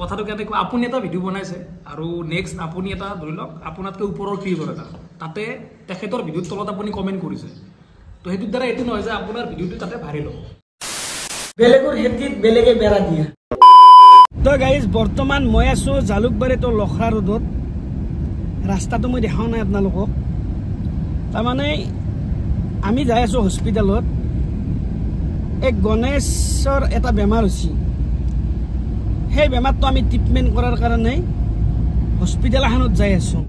কথাটো কেনেকুৱা, আপুনি এটা ভিডিঅ' বনাইছে আৰু নেক্সট আপুনি এটা ধৰি লওক আপোনাতকৈ ওপৰৰ ক্ৰিয়েটৰ এটা, তাতে তেখেতৰ ভিডিঅ'ৰ তলত আপুনি কমেণ্ট কৰিছে, তো সেইটোৰ দ্বাৰা এইটো নহয় যে আপোনাৰ ভিডিঅ'টো তাতে ভাইৰেল হ'ব। বেলেগৰ খেতিত বেলেগে বেৰা দিয়ে। তো গাইজ, বৰ্তমান মই আছোঁ জালুকবাৰী তো লখৰা ৰোডত। ৰাস্তাটো মই দেখাও নাই আপোনালোকক। তাৰমানে আমি যাই আছোঁ হস্পিটেলত। এক গণেশৰ এটা বেমাৰ হৈছে, সেই বেমাৰটো আমি ট্ৰিটমেণ্ট কৰাৰ কাৰণে হস্পিটেল এখনত যাই আছোঁ।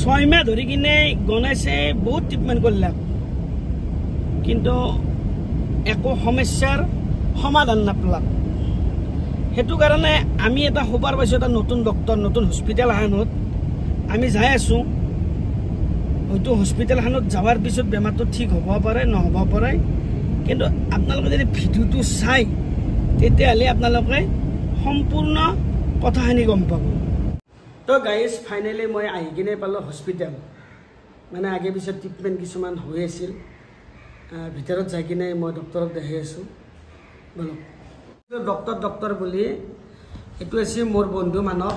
6 মাহ ধৰি কিনে গণেশে বহুত ট্ৰিটমেণ্ট কৰিলে, কিন্তু একো সমস্যাৰ সমাধান নাপালাক। সেইটো কাৰণে আমি এটা খবৰ পাইছোঁ, এটা নতুন ডক্তৰ, নতুন হস্পিটেল এখনত আমি যাই আছোঁ। হয়তো হস্পিটেলখনত যোৱাৰ পিছত বেমাৰটো ঠিক হ'ব পাৰে, নহ'ব পাৰে, কিন্তু আপোনালোকে যদি ভিডিঅ'টো চাই তেতিয়াহ'লে আপোনালোকে সম্পূৰ্ণ কথাখিনি গম পাব। তো গাইজ, ফাইনেলি মই আহি কিনে পালোঁ হস্পিটেল। মানে আগে পিছত ট্ৰিটমেণ্ট কিছুমান হৈ আছিল। ভিতৰত যাই কিনে মই ডক্টৰক দেখাই আছোঁ। বলক, ডক্টৰ ডক্টৰ বুলি এইটো হৈছে মোৰ বন্ধু মানৱ।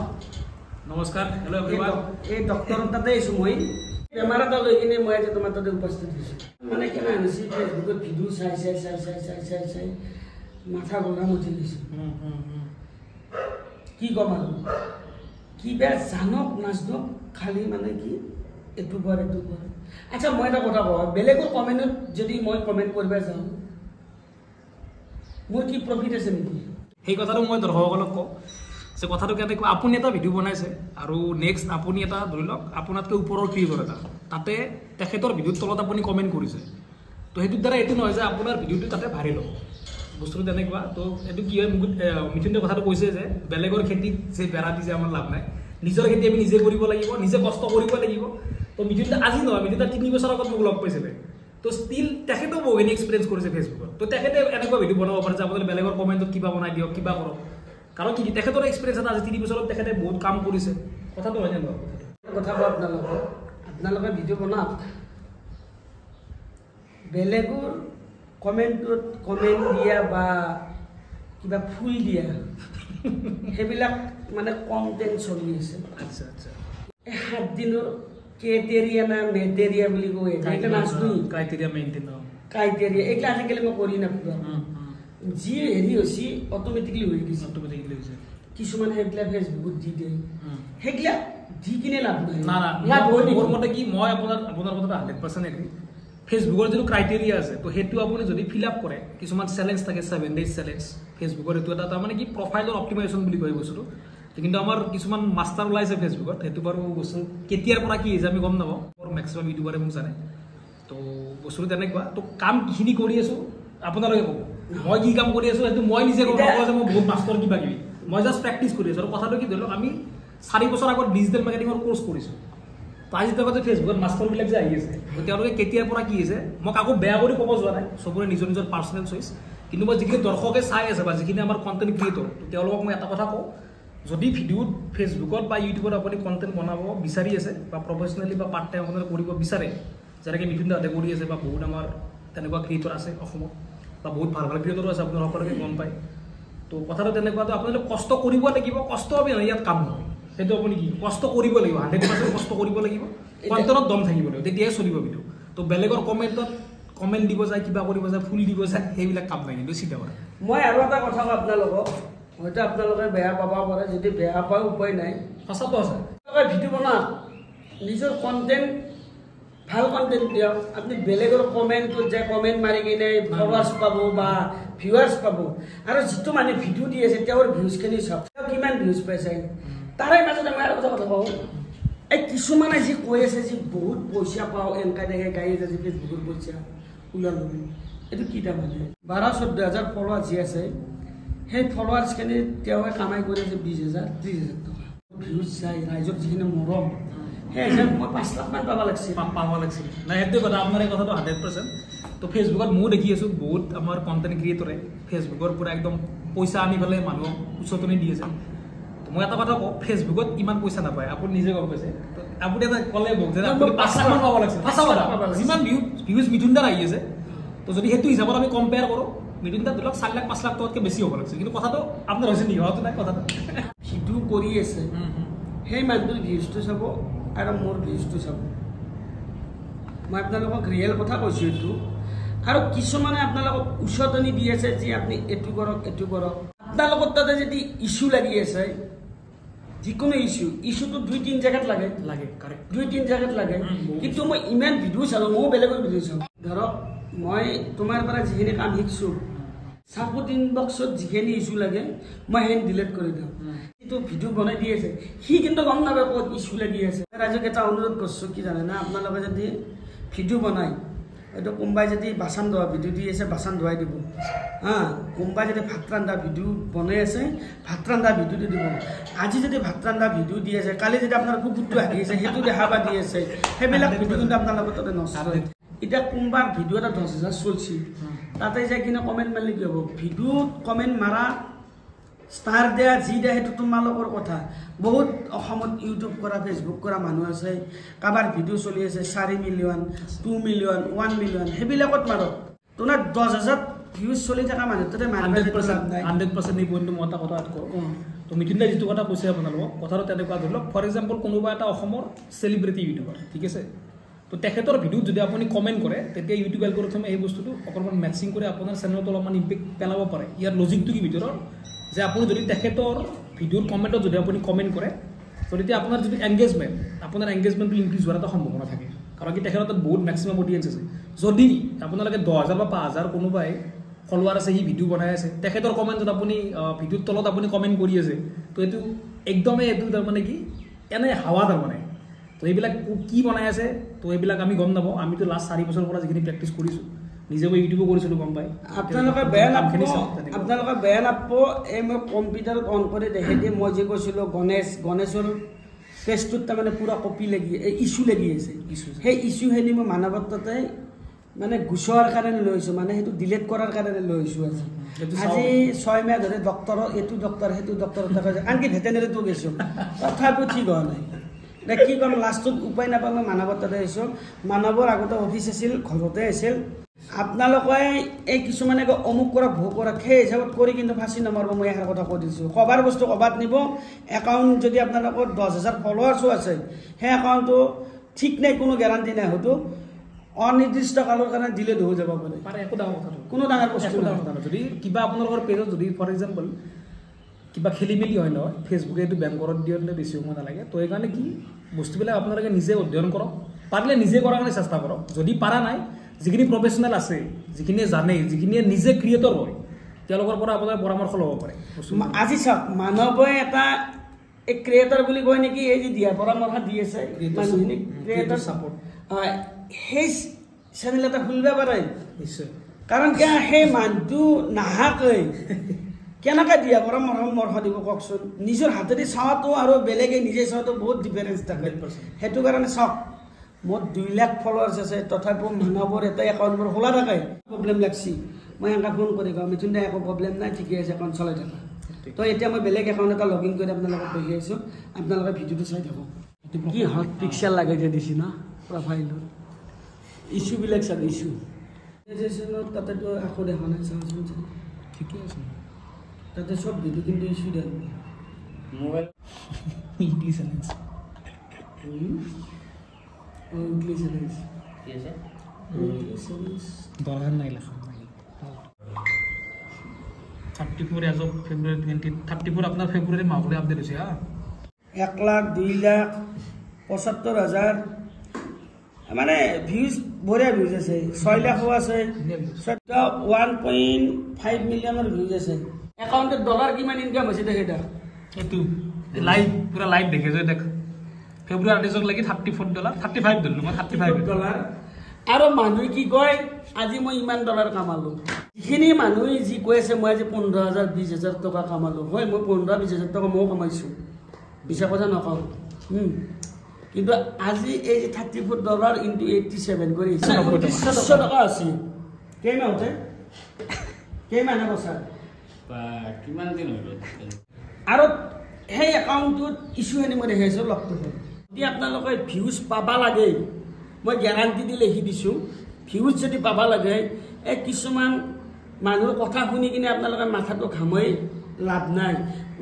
নমস্কাৰ, হেল্ল' এভৰিৱান। এই ডক্টৰৰ তাতে আহিছোঁ মই। বেমাৰ এটা লৈ কিনে মই আজি তোমাৰ তাতে উপস্থিত হৈছোঁ। মানে কেনে আনিছোঁ, ফেচবুকত ভিডিঅ' চাই চাই চাই চাই চাই চাই চাই মাথা গৰম উঠি গৈছে। কি ক'ম আৰু, কিবা জানক নাজানক, খালি মানে কি এইটো কৰ এইটো কৰ। আচ্ছা, মই এটা কথা কওঁ, বেলেগৰ কমেণ্টত যদি মই কমেণ্ট কৰিব যাওঁ, মোৰ কি প্ৰফিট আছে নেকি? সেই কথাটো মই দৰ্শকসকলক কওঁ যে কথাটো কেনেকুৱা, আপুনি এটা ভিডিঅ' বনাইছে আৰু নেক্সট আপুনি এটা ধৰি লওক আপোনাতকৈ ওপৰৰ ক্ৰিয়েটৰ এটা, তাতে তেখেতৰ ভিডিঅ'ৰ তলত আপুনি কমেণ্ট কৰিছে, তো সেইটোৰ দ্বাৰা এইটো নহয় যে আপোনাৰ ভিডিঅ'টো তাতে ভাইৰেল হ'ব। বস্তুটো তেনেকুৱা। তো এইটো কি হয়, মোক মিথুনে কথাটো কৈছে যে বেলেগৰ খেতিত যে বেৰা দি যে আমাৰ লাভ নাই, নিজৰ খেতি আমি নিজে কৰিব লাগিব, নিজে কষ্ট কৰিব লাগিব। তো মিথুন আজি নহয়, মিথুন 3 বছৰ আগত মোক লগ পাইছিলে। তো ষ্টিল তেখেতেও বহুখিনি এক্সপিৰিয়েঞ্চ কৰিছে ফেচবুকত। তো তেখেতে এনেকুৱা ভিডিঅ' বনাব পাৰে যে আপোনালোকে বেলেগৰ কমেণ্টত কিবা বনাই দিয়ক, কিবা কৰক। কাৰণ কি, তেখেতৰ এক্সপিৰিয়েঞ্চ এটা আছে, 3 বছৰত তেখেতে বহুত কাম কৰিছে। কথাটো হয়নে নহয়? কথা কওঁ আপোনালোকক, আপোনালোকে ভিডিঅ' বনাওক, বেলেগৰ কমেণ্টত কমেণ্ট দিয়া বা কিবা ফুল দিয়া সেইবিলাক মানে কণ্টেণ্ট চলি আছে। আচ্ছা আচ্ছা। এই 7 দিনৰ ক্ৰাইটেৰিয়া না মেটেৰিয়া বুলি কয়, এইগিলা নাজনো। ক্ৰাইটেৰিয়া মেইনটেইন, ক্ৰাইটেৰিয়া এইগিলা আজিকালি মই কৰি নাপাওঁ। যি হেৰি হৈছে অট'মেটিকলি হৈ গৈছে, অট'মেটিকলি হৈছে। কিছুমান সেইবিলাক ফেচবুকত দি দিয়ে, সেইগিলা দি কিনে লাভ নাই। না না, লাভ হয় নেকি? মোৰ মতে কি, মই আপোনাৰ কথাটো 100% এগ্ৰী। ফেচবুকৰ যিটো ক্ৰাইটেৰিয়া আছে, তো সেইটো আপুনি যদি ফিল আপ কৰে, কিছুমান চেলেঞ্জ থাকে, 7 ডেইজ চেলেঞ্জ ফেচবুকৰ, এইটো এটা তাৰমানে কি প্ৰফাইলৰ অপ্টিমাইজেশ্যন বুলি কয় বস্তুটো। কিন্তু আমাৰ কিছুমান মাষ্টাৰ ওলাইছে ফেচবুকত, সেইটো বাৰু বস্তু কেতিয়াৰ পৰা কি হৈছে আমি গম নাপাওঁ, মোৰ মেক্সিমাম ইউটিউবাৰে মোক জানে। তো বস্তুটো তেনেকুৱা। তো কাম কিখিনি কৰি আছোঁ আপোনালোকে ক'ব, মই কি কাম কৰি আছোঁ সেইটো মই নিজে গম নাপাওঁ যে মই বহুত মাষ্টৰ কিবা কিবি, মই জাষ্ট প্ৰেক্টিচ কৰি আছোঁ। আৰু কথাটো কি, ধৰি লওক আমি 4 বছৰ আগত ডিজিটেল মাৰ্কেটিঙৰ কোৰ্চ কৰিছোঁ, তো আজি টকাতে ফেচবুকত মাষ্টৰবিলাক যে আহি আছে, তেওঁলোকে কেতিয়াৰ পৰা কি হৈছে, মই কাকো বেয়া কৰি ক'ব যোৱা নাই, চবৰে নিজৰ নিজৰ পাৰ্চনেল চইচ। কিন্তু মই যিখিনি দৰ্শকে চাই আছে বা যিখিনি আমাৰ কণ্টেণ্ট ক্ৰিয়েটৰ, তেওঁলোকক মই এটা কথা কওঁ, যদি ভিডিঅ'ত ফেচবুকত বা ইউটিউবত আপুনি কণ্টেণ্ট বনাব বিচাৰি আছে বা প্ৰফেচনেলি বা পাৰ্ট টাইম আপোনালোকে কৰিব বিচাৰে, যেনেকৈ মিথুন দাহঁতে কৰি আছে বা বহুত আমাৰ তেনেকুৱা ক্ৰিয়েটৰ আছে অসমত বা বহুত ভাল ভাল ক্ৰিয়েটৰো আছে, আপোনালোক সকলোকে গম পায়। তো কথাটো তেনেকুৱা, তো আপোনালোকে কষ্ট কৰিব লাগিব, কষ্ট অবিহনে ইয়াত কাম নহয়। সেইটো আপুনি কি কষ্ট কৰিব লাগিব, 100% কষ্ট কৰিব লাগিব, কণ্টেণ্টত দম থাকিব লাগিব, তেতিয়াহে চলিব ভিডিঅ'। তো বেলেগৰ কমেণ্টত কমেণ্ট দিব যায়, কিবা কৰিব যায়, ফুল দিব যায়, সেইবিলাক কাম নাই। কিন্তু চিন্তা কৰে। মই আৰু এটা কথা কওঁ আপোনালোকক, হয়তো আপোনালোকে বেয়া পাব পাৰে, যদি বেয়া পায় উপায় নাই, সঁচাটো আছে। আপোনালোকে ভিডিঅ' বনাওক, নিজৰ কণ্টেণ্ট ভাল কণ্টেণ্ট দিয়ক। আপুনি বেলেগৰ কমেণ্টত যে কমেণ্ট মাৰি কিনে ফলোৱাৰ্ছ পাব বা ভিউৱাৰ্ছ পাব, আৰু যিটো মানে ভিডিঅ' দি আছে তেওঁৰ ভিউজখিনি চাওক, তেওঁ কিমান ভিউজ পাইছে। তাৰে মাজতে মই আৰু এটা কথা কওঁ, এই কিছুমানে যি কৈ আছে যে বহুত পইচা পাওঁ, এনেকৈ দেখে গাড়ী আজি ফেচবুকত পইচা ওলালোঁ, এইটো কি তাৰমানে 12-14 হাজাৰ ফলোৱাৰ যি আছে, সেই ফলোৱাৰ্ছখিনি তেওঁৱে কামাই কৰি আছে 20 হাজাৰ 30 হাজাৰ টকা ভিউজ যায়, ৰাইজৰ যিখিনি মৰম, সেই হিচাপত মই 5 লাখ মান পাব লাগিছিল, পাব লাগিছিল। নাই, সেইটোৱে কথা, আপোনাৰ এই কথাটো 100%। তো ফেচবুকত ময়ো দেখি আছোঁ বহুত আমাৰ কণ্টেণ্ট ক্ৰিয়েটৰে ফেচবুকৰ পৰা একদম পইচা আনি পেলাই মানুহক উচতনি দি আছে। মই এটা কথা কওঁ, ফেচবুকত ইমান পইচা নাপায়, আপুনি নিজে গম পাইছে। আপুনি এটা ক'লে মোক যে আপুনি 5 লাখ মান পাব লাগিছিল, সঁচা কথা। যিমান ভিউজ মিথুন দাৰ আহি আছে, তো যদি সেইটো হিচাপত আমি কম্পেয়াৰ কৰোঁ, মিথুন দাৰ ধৰি লওক 4 লাখ 5 লাখ টকাতকৈ বেছি হ'ব লাগিছিল। কিন্তু কথাটো আপোনাৰ হৈছে নেকি? হোৱাটো নাই কথাটো। ভিডিঅ' কৰি আছে সেই মানুহটোৰ ভিউজটো চাব আৰু মোৰ ভিউজটো চাব। মই আপোনালোকক ৰিয়েল কথা কৈছোঁ এইটো। আৰু কিছুমানে আপোনালোকক উচতনি দি আছে যে আপুনি এইটো কৰক এইটো কৰক। আপোনালোকৰ তাতে যদি ইছ্যু লাগি আছে, যিকোনো ইছ্যু, ইছ্যুটো 2-3 জেগাত লাগে, লাগে কাৰেক্ট, 2-3 জেগাত লাগে। কিন্তু মই ইমান ভিডিঅ' চালোঁ, ময়ো বেলেগৰ ভিডিঅ' চাওঁ। ধৰক মই তোমাৰ পৰা যিখিনি কাম শিকিছোঁ, ছাপোৰ্ট ইনবক্সত যিখিনি ইছ্যু লাগে মই সেইখিনি ডিলিট কৰি দিওঁ। যিটো ভিডিঅ' বনাই দি আছে সি কিন্তু গম নাপায় ক'ত ইছ্যু লাগি আছে। ৰাইজক এটা অনুৰোধ কৰিছোঁ, কি জানে না, আপোনালোকে যদি ভিডিঅ' বনায়, এইটো কোনোবাই যদি বাচন ধোৱা ভিডিঅ' দি আছে বাচন ধোৱাই দিব, হা, কোনোবাই যদি ভাত ৰান্ধা ভিডিঅ' বনাই আছে ভাত ৰান্ধা ভিডিঅ' দি দিব। আজি যদি ভাত ৰান্ধা ভিডিঅ' দি আছে, কালি যদি আপোনাৰ কুকুৰটো হাগি আছে সেইটো দেখা পা দি আছে, সেইবিলাক ভিডিঅ' কিন্তু আপোনালোকৰ তাতে নষ্ট হয়। এতিয়া কোনোবা ভিডিঅ' এটা 10,000 চলছি, তাতে যাই কিনে কমেণ্ট মাৰিলে কি হ'ব? ভিডিঅ'ত কমেণ্ট মাৰা, ষ্টাৰ দিয়া, যি দিয়া সেইটো তোমালোকৰ কথা। বহুত অসমত ইউটিউব কৰা, ফেচবুক কৰা মানুহ আছে, কাৰোবাৰ ভিডিঅ' চলি আছে 4 মিলিয়ন, 2 মিলিয়ন, 1 মিলিয়ন, সেইবিলাকত মাৰক। তোমাৰ 10,000 ভিউজ চলি থকা মানুহ তাতে 100% এই পইণ্টটো মই এটা কথা এড কৰোঁ। তো মিথুন দাই যিটো কথা কৈছে আপোনালোকক, কথাটো তেনেকুৱা ধৰি লওক, ফৰ এক্সাম্পল কোনোবা এটা অসমৰ চেলিব্ৰিটি ইউটিউবাৰ, ঠিক আছে, তো তেখেতৰ ভিডিঅ'ত যদি আপুনি কমেণ্ট কৰে তেতিয়া ইউটিউব এলগৰিথমে এই বস্তুটো অকণমান মেটচিং কৰি আপোনাৰ চেনেলটো অলপমান ইম্পেক্ট পেলাব পাৰে। ইয়াৰ লজিকটো কি ভিতৰৰ, যে আপুনি যদি তেখেতৰ ভিডিঅ'ৰ কমেণ্টত যদি আপুনি কমেণ্ট কৰে, তো তেতিয়া আপোনাৰ যিটো এংগেজমেণ্ট, আপোনাৰ এংগেজমেণ্টটো ইনক্ৰিজ হোৱাৰ এটা সম্ভাৱনা থাকে। কাৰণ কি তেখেতৰ তাত বহুত মেক্সিমাম অডিয়েঞ্চ আছে। যদি আপোনালোকে 10,000 বা 5,000 কোনোবাই ফলোৱাৰ আছে, সি ভিডিঅ' বনাই আছে, তেখেতৰ কমেণ্টত আপুনি ভিডিঅ'ৰ তলত আপুনি কমেণ্ট কৰি আছে, তো এইটো একদমেই এইটো তাৰমানে কি এনেই হাৱা তাৰমানে। তো এইবিলাক কি বনাই আছে তো এইবিলাক আমি গম নাপাওঁ। আমিতো লাষ্ট 4 বছৰৰ পৰা যিখিনি প্ৰেক্টিচ কৰিছোঁ, নিজেও ইউটিউবো কৰিছিলোঁ, গম পাই। আপোনালোকে বেয়া নাপাব, আপোনালোকে বেয়া নাপাব, এই মই কম্পিউটাৰত অন কৰি দেখাই দিম। মই যে কৈছিলোঁ গণেশ, গণেশৰ পেজটোত তাৰমানে পূৰা কপি লাগি, এই ইছ্যু লাগি আছে। সেই ইছ্যুখিনি মই মানৱৰ তাতে মানে গুচোৱাৰ কাৰণে লৈছোঁ, মানে সেইটো ডিলিট কৰাৰ কাৰণে লৈছোঁ। আজি আজি 6 মাহ ধৰি ডক্টৰৰ এইটো ডক্টৰ সেইটো ডক্টৰৰ তাতে, আনকি ভেটেনেৰীতো গৈছোঁ, তথাপিও ঠিক হোৱা নাই। এতিয়া কি ক'ম, লাষ্টত উপায় নাপায় মই মানৱৰ তাতে আহিছোঁ। মানৱৰ আগতে অফিচ আছিল, ঘৰতে আছিল। আপোনালোকে এই কিছুমানে কয় অমুক কৰক ভোগ কৰক, সেই হিচাপত কৰি কিন্তু ফাঁচি নামাৰিব। মই এষাৰ কথা কৈ দিছোঁ, ক'বাৰ বস্তু ক'বাত নিব। একাউণ্ট যদি আপোনালোকৰ 10,000 ফলোৱাৰ্ছো আছে, সেই একাউণ্টটো ঠিক নাই, কোনো গেৰাণ্টি নাই, হয়তো অনিৰ্দিষ্ট কালৰ কাৰণে ডিলেট হৈ যাব পাৰে। একো ডাঙৰ কথা নহয়, কোনো ডাঙৰ বস্তু নহয়। যদি কিবা আপোনালোকৰ পেজত যদি ফৰ এক্সাম্পল কিবা খেলি মেলি হয় নহয়, ফেচবুকে এইটো বেন কৰাত দিওঁতে বেছি সময় নালাগে। তো সেইকাৰণে কি বস্তুবিলাক আপোনালোকে নিজে অধ্যয়ন কৰক, পাৰিলে নিজে কৰাৰ কাৰণে চেষ্টা কৰক। যদি পাৰা নাই, যিখিনি প্ৰফেচনেল আছে, যিখিনিয়ে জানে, যিখিনিয়ে নিজে ক্ৰিয়েটৰ হয়, তেওঁলোকৰ পৰা আপোনালোকে পৰামৰ্শ ল'ব পাৰে। আজি চাওক, মানৱে এটা এই ক্ৰিয়েটৰ বুলি কয় নেকি, এই যে দিয়া পৰামৰ্শ দি আছে মানুহখিনিক, ক্ৰিয়েটৰ ছাপৰ্ট, সেই চেনেল এটা খুলিব পাৰে নিশ্চয়। কাৰণ কিয় সেই মানুহটো নাহাকৈ কেনেকৈ দিয়া পৰামৰ্শ দিব কওকচোন? নিজৰ হাতেদি চোৱাটো আৰু বেলেগে নিজে চোৱাটো বহুত ডিফাৰেঞ্চ থাকে। সেইটো কাৰণে চাওক, মোৰ 2 লাখ ফলোৱাৰ্ছ আছে, তথাপিও মানৱৰ এটা একাউণ্ট মোৰ খোলা থাকে। প্ৰব্লেম লাগছি, মই এনেকৈ ফোন কৰি কওঁ, মিথুন দা একো প্ৰব্লেম নাই, ঠিকে আছে, একাউণ্ট চলাই থাকা। তো এতিয়া মই বেলেগ একাউণ্ট এটা লগ ইন কৰি আপোনালোকক দেখি আছোঁ, আপোনালোকে ভিডিঅ'টো চাই থাকক। কি হট পিকচাৰ লগাই থৈ দিছে ন প্ৰফাইলত, ইছ্যুবিলাক চাওক, ইছ্যু তাতেতো একো দেখা নাই, চাওঁচোন। ঠিকে আছে, তাতে চব ভিডিঅ' কিন্তু ইছ্যু দেখোঁ। Mobile weekly challenge, weekly challenge কি আছে? উইকলি চেলেঞ্জ দৰকাৰ নাই লেখা। 34 এজ অফ ফেব্ৰুৱাৰী 2034 আপোনাৰ ফেব্ৰুৱাৰী মাহলৈ আপডেট হৈছে। হা, 1 লাখ 2 লাখ 75,000 মানে ভিউজ, বঢ়িয়া ভিউজ আছে। 6 লাখো আছে, 1.5 মিলিয়নৰ ভিউজ আছে। একাউণ্টত ডলাৰ কিমান ইনকাম হৈছে দেখ, এটা এইটো লাইভ, পুৰা লাইভ দেখিছোঁ। দেখ, ফেব্ৰুৱাৰী 28 লাগি $34, 35 ধৰিলোঁ মই, $35। আৰু মানুহে কি কয়, আজি মই ইমান ডলাৰ কামালোঁ। যিখিনি মানুহে যি কৈ আছে মই আজি 15,000 20,000 টকা কামালোঁ, হয় মই 15-20 হাজাৰ টকা ময়ো কামাইছোঁ, মিছা কথা নকওঁ। কিন্তু আজি এই যে $34 ইনটু 87 কৰি 200 টকা আছে। কেইমাহ উঠে, কেইমাহ বছৰ কিমান দিন হৈ গ'ল? আৰু সেই একাউণ্টটোত ইছ্যুখিনি মই দেখাইছোঁ লগটো। যদি আপোনালোকে ভিউজ পাব লাগে, মই গেৰাণ্টি দি লিখি দিছোঁ, ভিউজ যদি পাব লাগে, এই কিছুমান মানুহৰ কথা শুনি কিনে আপোনালোকে মাথাটো ঘামাই লাভ নাই।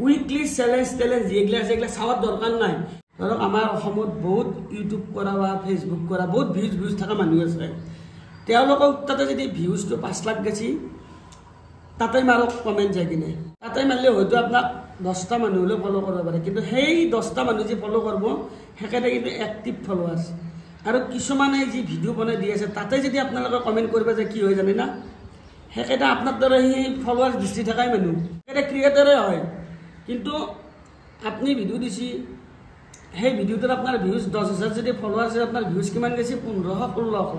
উইকলি চেলেঞ্জ টেলেঞ্জ এইগিলা এইগিলা চাৱাৰ দৰকাৰ নাই। ধৰক আমাৰ অসমত বহুত ইউটিউব কৰা বা ফেচবুক কৰা বহুত ভিউজ থকা মানুহ আছে, তেওঁলোকক তাতে যদি ভিউজটো 5 লাখ গেছি তাতে মাৰক কমেণ্ট যায় কিনে, তাতে মাৰিলে হয়তো আপোনাক 10টা মানুহ হ'লেও ফ'ল' কৰিব পাৰে, কিন্তু সেই 10টা মানুহ যি ফ'ল' কৰিব সেইকেইটা কিন্তু এক্টিভ ফ'ল'ৱাৰ্ছ। আৰু কিছুমানে যি ভিডিঅ' বনাই দি আছে তাতে যদি আপোনালোকে কমেণ্ট কৰিব যায় কি হয় জানে না, সেইকেইটা আপোনাৰ দৰে সেই ফ'ল'ৱাৰ্ছ বেছি থকাই মানুহ, সেইকেইটা ক্ৰিয়েটৰে হয়। কিন্তু আপুনি ভিডিঅ' দিছে, সেই ভিডিঅ'টোত আপোনাৰ ভিউজ 10,000 যদি ফ'ল'ৱাৰ্ছ আছে, আপোনাৰ ভিউজ কিমান গৈছে 1500 1600,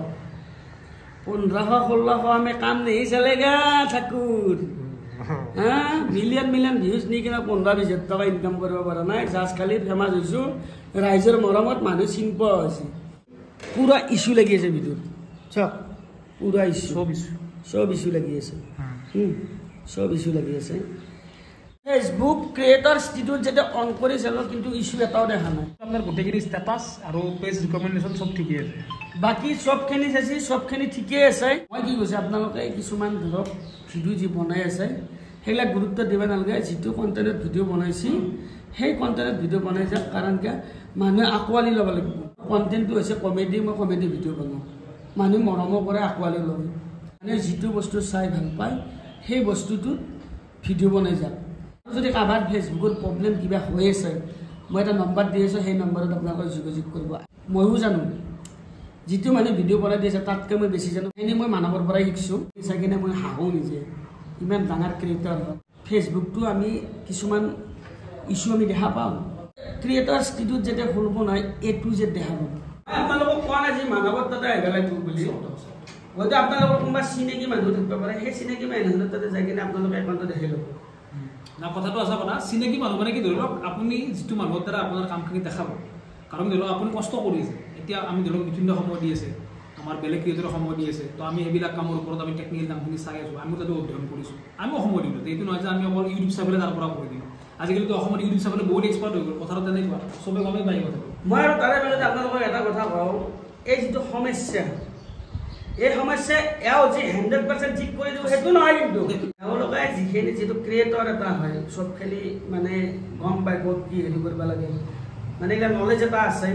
1500 1600 আমি কাম নেহি চলেগা ঠাকুৰ। হা, মিলিয়ন মিলিয়ন ভিউজ নি কিনে 15-20 হাজাৰ টকা ইনকাম কৰিব পৰা নাই, জাষ্ট খালি ফেমাছ হৈছোঁ, ৰাইজৰ মৰমত মানুহ চিনি পোৱা হৈছে। পূৰা ইছ্যু লাগি আছে ভিডিঅ'ত, চাওক পূৰা ইছ্যু, চব ইছ্যু লাগি আছে, চব ইছ্যু লাগি আছে। ফেচবুক ক্ৰিয়েটৰ ষ্টিটিউট যেতিয়া অন কৰিছিলোঁ কিন্তু ইছ্যু এটাও দেখা নাই। আপোনাৰ গোটেইখিনি ষ্টেটাছ আৰু পেজ ৰিকমেণ্ডেশ্যন চব ঠিকেই আছে, বাকী চবখিনি চাইছি চবখিনি ঠিকেই আছে। মই কি কৈছোঁ, আপোনালোকে কিছুমান ধৰক ভিডিঅ' যি বনাই আছে সেইবিলাক গুৰুত্ব দিব নালাগে, যিটো কণ্টেণ্টত ভিডিঅ' বনাইছি সেই কণ্টেণ্টত ভিডিঅ' বনাই যাওক, কাৰণ কিয় মানুহে আঁকোৱালি ল'ব লাগিব। কণ্টেণ্টটো হৈছে কমেডি, মই কমেডি ভিডিঅ' বনাওঁ, মানুহে মৰমো কৰে, আঁকোৱালি লয়। মানুহে যিটো বস্তু চাই ভাল পায় সেই বস্তুটোত ভিডিঅ' বনাই যাওক। যদি কাৰোবাৰ ফেচবুকত প্ৰব্লেম কিবা হৈ আছে, মই এটা নম্বৰ দি আছোঁ, সেই নম্বৰত আপোনালোকে যোগাযোগ কৰিব। ময়ো জানো যিটো মানে ভিডিঅ' বনাই দি আছে তাতকৈ মই বেছি জানো, এনেই মই মানৱৰ পৰাই শিকিছোঁ, চাই কিনে মই হাঁহোঁ নিজে, ইমান ডাঙৰ ক্ৰিয়েটৰ হয়। ফেচবুকটো আমি কিছুমান ইছ্যু আমি দেখা পাওঁ, ক্ৰিয়েটৰ ষ্টিটিউট যেতিয়া খুলিব নহয় এ টু জেড দেখা পাব। আপোনালোকক কোৱা নাই যে মানৱৰ তাতে আহিব লাগিব বুলি, হয়তো আপোনালোকৰ কোনোবা চিনাকি মানুহ থাকিব পাৰে, সেই চিনাকি মানুহৰ তাতে যাই কিনে আপোনালোকে একাউণ্টটো দেখাই ল'ব। না, কথাটো আছে কথা, চিনাকি মানুহ মানে কি, ধৰি লওক আপুনি যিটো মানুহৰ দ্বাৰা আপোনাৰ কামখিনি দেখাব, কাৰণ ধৰি লওক আপুনি কষ্ট কৰি আছে, এতিয়া আমি ধৰি লওক বিভিন্ন সময় দি আছে, আমাৰ বেলেগ ক্ৰিয়েটৰৰ সময় দি আছে, তো আমি সেইবিলাক কামৰ ওপৰত আমি টেকনিকেল কামখিনি চাই আছোঁ, আমিও তাতে অধ্যয়ন কৰিছোঁ, আমিও সময় দিলোঁ। এইটো নহয় যে আমি অকল ইউটিউব চাই পেলাই তাৰ পৰা কৰি দিলোঁ। আজিকালিতো অসমত ইউটিউব চাবলৈ বহুত এক্সপাৰ্ট হৈ গ'ল, কথাটো তেনেকুৱা, চবে গমেই পায় কথাটো। মই আৰু তাৰে মাজতে আপোনালোকক এটা কথা কওঁ, এই যিটো সমস্যা, এই সমস্যা এওঁ যি 100% ঠিক কৰি দিব সেইটো নহয়, কিন্তু তেওঁলোকে যিখিনি যিটো ক্ৰিয়েটৰ এটা হয় চবখিনি মানে গম পায় ক'ত কি হেৰি কৰিব লাগে, মানে এইবিলাক নলেজ এটা আছে।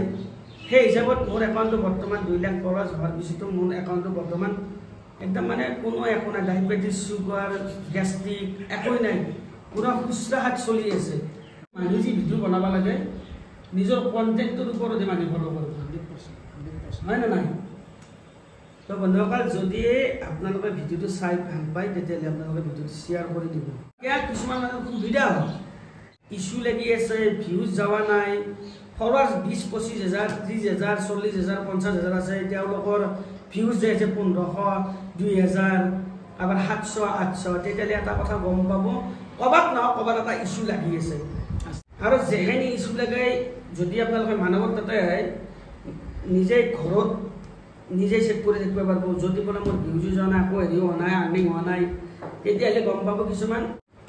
সেই হিচাপত মোৰ একাউণ্টটো বৰ্তমান 2 লাখ ফলোৱাৰ্ছ হোৱাৰ পিছতো মোৰ একাউণ্টটো বৰ্তমান একদম মানে কোনো একো নাই, ডায়েবেটিছ, চুগাৰ, গেষ্ট্ৰিক একোৱেই নাই, পূৰা শুশ্ৰূষাত চলি আছে। মানুহ যি ভিডিঅ' বনাব লাগে নিজৰ কণ্টেণ্টটোৰ ওপৰতে মানুহ ফ'ল' কৰিব, 100% হয় নে নাই? তো বন্ধুসকল, যদি আপোনালোকে ভিডিঅ'টো চাই ভাল পায় তেতিয়াহ'লে আপোনালোকে ভিডিঅ'টো শ্বেয়াৰ কৰি দিব। এতিয়া কিছুমান মানুহৰ সুবিধা হয়, ইছ্যু লাগি আছে, ভিউজ যোৱা নাই, ফলোৱাৰ্ছ 20, 25 হাজাৰ, 30 হাজাৰ, 40 হাজাৰ, 50 হাজাৰ আছে, তেওঁলোকৰ ভিউজ যাই আছে 1500, 2000, কাৰোবাৰ 700, 800, তেতিয়াহ'লে এটা কথা গম পাব ক'ৰবাত নহয় ক'ৰবাত এটা ইছ্যু লাগি আছে। আৰু যিখিনি ইছ্যু লাগে যদি আপোনালোকে মানৱৰ তাতে আহে, নিজে ঘৰত নিজে চেক কৰি থাকিব পাৰিব। যদি বোলে মোৰ ভিউজো যোৱা নাই, একো হেৰি হোৱা নাই, আৰ্নিং হোৱা নাই, তেতিয়াহ'লে গম পাব কিছুমান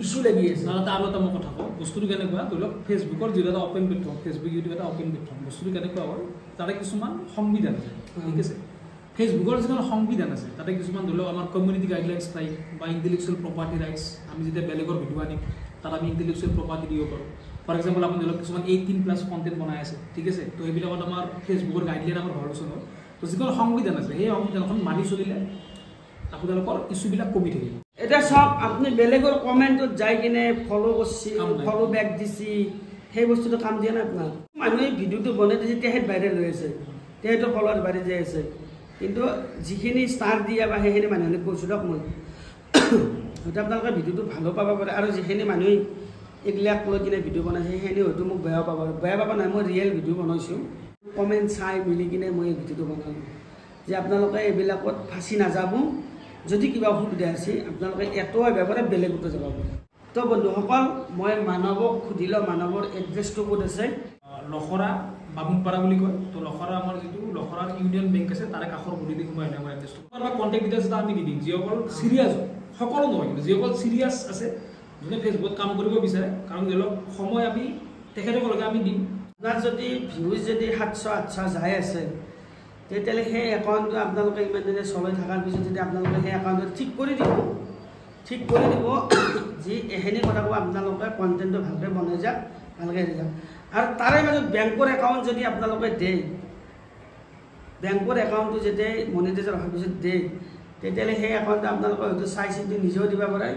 ইছ্যু লাগি আছে। আৰু এটা মই কথা কওঁ, বস্তুটো কেনেকুৱা, ধৰি লওক ফেচবুকৰ যিটো এটা অপেন প্লেটফৰ্ম, ফেচবুক ইউটিউব এটা অপেন প্লেটফৰ্ম, বস্তুটো কেনেকুৱা হ'ল, তাতে কিছুমান সংবিধান আছে, ঠিক আছে। ফেচবুকৰ যিখন সংবিধান আছে তাতে কিছুমান ধৰি লওক আমাৰ কমিউনিটি গাইডলাইনছ টাইপ বা ইণ্টেলেকচুৱেল প্ৰপাৰ্টি ৰাইটছ, আমি যেতিয়া বেলেগৰ ভিডিঅ' আনিম তাত আমি ইণ্টেলেকচুৱেল প্ৰপাৰ্টি দিব পাৰোঁ। ফৰ এক্সাম্পল আপুনি ধৰি লওক কিছুমান 18+ কণ্টেণ্ট বনাই আছে, ঠিক আছে, তো এইবিলাকত আমাৰ ফেচবুকৰ গাইডলাইন আমাৰ ভায়োলেশ্যন হ'ল। তো যিখন সংবিধান আছে সেই সংবিধানখন মানি চলিলে আপোনালোকৰ ইছ্যুবিলাক কমি থাকিব। এতিয়া চাওক, আপুনি বেলেগৰ কমেণ্টত যাই কিনে ফ'ল' কৰিছে, ফ'ল' বেক দিছে, সেই বস্তুটো কাম দিয়া নাই। আপোনাৰ মানুহে ভিডিঅ'টো বনাই দিছে, তেখেত ভাইৰেল হৈ আছে, তেখেতৰ ফ'ল'ৱাৰ বাঢ়ি যাই আছে, কিন্তু যিখিনি ষ্টাৰ দিয়া বা সেইখিনি মানুহে কৈছোঁ দিয়ক মই, হয়তো আপোনালোকে ভিডিঅ'টো ভালো পাব পাৰে, আৰু যিখিনি মানুহে এইবিলাক লৈ কিনে ভিডিঅ' বনাইছে সেইখিনি হয়তো মোক বেয়া পাব পাৰে। বেয়া পাব নাই, মই ৰিয়েল ভিডিঅ' বনাইছোঁ, কমেণ্ট চাই মিলি কিনে মই এই ভিডিঅ'টো বনালোঁ যে আপোনালোকে এইবিলাকত ফাঁচি নাযাব, যদি কিবা অসুবিধা আছে আপোনালোকে এটো আহিব পাৰে, বেলেগতো যাব পাৰে। তো বন্ধুসকল, মই মানৱক সুধিলোঁ, মানৱৰ এড্ৰেছটো ক'ত আছে? লখৰা বামুণপাৰা বুলি কয়। তো লখৰা আমাৰ যিটো লখৰাৰ ইউনিয়ন বেংক আছে তাৰে কাষৰ গলিতে সোমাই আহিলে আমাৰ এড্ৰেছটো। আমাৰ কণ্টেক্ট ডিটেইলছ এটা আমি দি দিম, যিসকল চিৰিয়াছ, সকলো নহয় কিন্তু যিসকল চিৰিয়াছ আছে, যোনে ফেচবুকত কাম কৰিব বিচাৰে, কাৰণ ধৰি লওক সময় আমি তেখেতসকলকে আমি দিম। আপোনাৰ যদি ভিউজ যদি 700, 800 যাই আছে, তেতিয়াহ'লে সেই একাউণ্টটো আপোনালোকে ইমান দিনে চলাই থকাৰ পিছত যদি আপোনালোকে সেই একাউণ্টটো ঠিক কৰি দিব, ঠিক কৰি দিব। যি এইখিনি কথা ক'ব, আপোনালোকে কণ্টেণ্টটো ভালকৈ বনাই যাওক, ভালকৈ হেৰি যাওক। আৰু তাৰে মাজত বেংকৰ একাউণ্ট যদি আপোনালোকে দিয়ে, বেংকৰ একাউণ্টটো যেতিয়া মনিটাইজাৰ হোৱাৰ পিছত দিয়ে, তেতিয়াহ'লে সেই একাউণ্টটো আপোনালোকে হয়তো চাই চিন্তি নিজেও দিব পাৰে।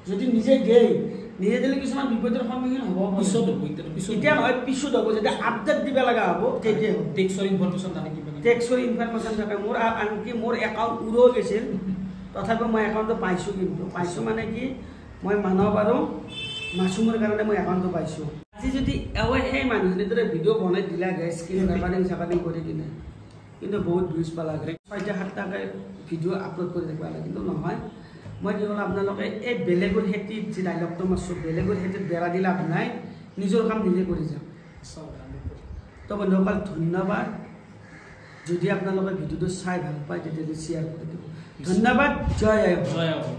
যদি নিজে দিয়ে, নিজে দিলে কিছুমান বিপদৰ সন্মুখীন হ'ব পাৰে। পিছত হ'ব, এতিয়া পিছত। এতিয়া নহয়, পিছত হ'ব, যেতিয়া আপডেট দিব লগা হ'ব তেতিয়া হ'ব। টেক্সৰ ইনফৰমেশ্যন থাকে কিবা কিবি। টেক্সৰ ইনফৰমেশ্যন থাকে। মোৰ আনকি মোৰ একাউণ্ট উৰৈ গৈছিল, তথাপিও মই একাউণ্টটো পাইছোঁ। কিন্তু পাইছোঁ মানে কি, মই মানৱ আৰু মাছুমৰ কাৰণে মই একাউণ্টটো পাইছোঁ। আজি যদি এৱে সেই মানুহখিনিৰ দৰে ভিডিঅ' বনাই দিলাগে, স্ক্ৰীণ ৰেকৰ্ডিং চেকৰ্ডিং কৰি কিনে, কিন্তু বহুত ভিউজ পালাগে, 6টা 7টাকৈ ভিডিঅ' আপলোড কৰি থাকিব লাগে। কিন্তু নহয়, মই কি ক'লো, আপোনালোকে এই বেলেগৰ খেতিত যি ডাইলগটো মাৰছোঁ, বেলেগৰ খেতিত বেৰা দি লাভ নাই, নিজৰ কাম নিজে কৰি যাওক। তো বন্ধুসকল, ধন্যবাদ। যদি আপোনালোকে ভিডিঅ'টো চাই ভাল পায়, তেতিয়াহ'লে শ্বেয়াৰ কৰি দিব। ধন্যবাদ, জয় আই অসম। জয় অসম।